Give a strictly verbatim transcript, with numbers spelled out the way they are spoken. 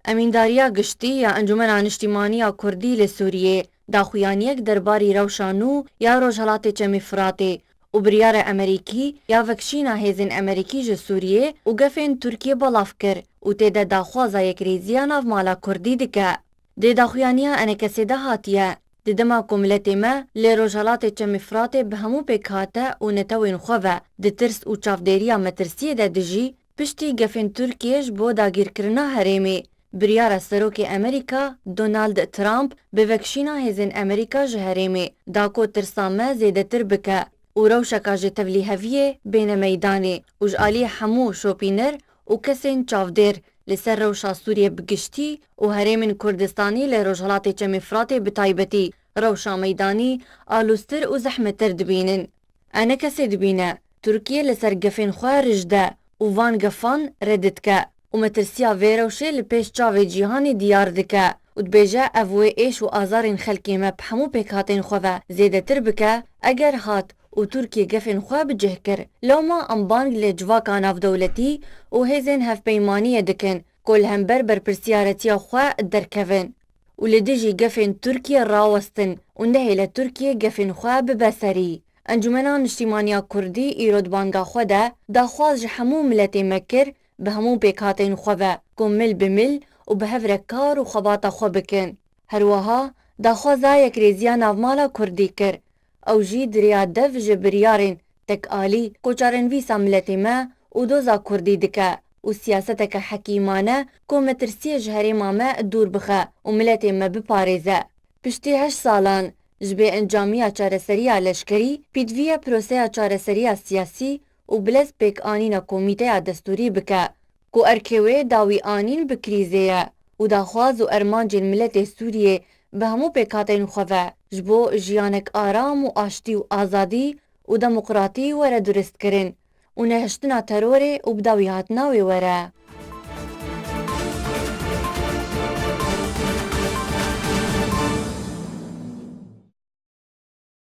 Emîndariya Giştî ya Encûmena Niştîmanî ya Kurdî li Sûriyê daxuyaniyek derbarî rewşa nû ya Rojhelatê Çemê Firatê û biryara Amerîkî ya vekişîna hêzên Amerîkî ji Sûriyê û gefên Tirkiyê belav kir û tê de daxwaza yekrêziya navmala Kurdî dike. Di daxuyaniya ENKSê de hatiye, di dema ku miletê me li Rojhelatê Çemê Firatê bi hemû pêkhate û netewên xwe ve di tirs û çavdêriya metirsiyê de dijî, piştî gefên Tirkiyê ji bo dagîrkirina herêmê, biryara Serokê Amerîka Donald Trump bi vekişîna hêzên Amerîka ji herêmê da ku tirsa me zêdetir bike û rewşeka ji tevlîheviyê bêne meydanê û ji alî hemû şopîner û kesên çavdêr li ser rewşa Sûriyê bi giştî û herêmên Kurdistanî li Rojhelatê Çemê Firatê bi taybetî rewşa meydanî aloztir û zehmettir dibînin. ENKSê dibîne, Tirkiye li ser gefên xwe rij de û van gefan red dike û metirsiya vê rewşê li pêş çavê cîhanê diyar dike û dibêje, ev wê êş û azarên xelkê me bi hemû pêkhatên xwe ve zêdetir bike, eger hat û Tirkiye gefên xwe bi cih kir. Lewma em bang li civaka navdewletî û hêzên hevpeymaniyê dikin ku li hember berpirsiyaretiya xwe derkevin û li dijî gefên Tirkiye rawestin û nehêle Tirkiye gefên xwe bibe serî. Encûmena Niştîmaniya Kurdî îro di banga xwe de daxwaz ji hemû miletê me kir, bi hemû pêkhatên xwe ve ku mil bi mil û bi hev re kar û xebata xwe bikin. Her wiha daxwaza yekrêziya navmala Kurdî kir. Ew jî di rêya dev ji biryarên tekalî ku çarenivîsa miletê me û doza Kurdî dike û siyaseteke hekîmane ku metirsiyê ji herêma me dûr bixe û miletê me biparêze. Piştî heşt salan ji bê encamiya çareseriya leşkerî, pêdiviye proseya çareseriya siyasî û bi lez pêkanîna komîteya destûrî bike ku erkê wê dawî anîn bi krîzê ye û daxwaz û ermancên miletê Sûriyê bi hemû pêkhatên xwe ve ji bo jiyanek aram û aştî û azadî û demokratî were duristkirin û nehiştina terorê û bidawîhatina wê were.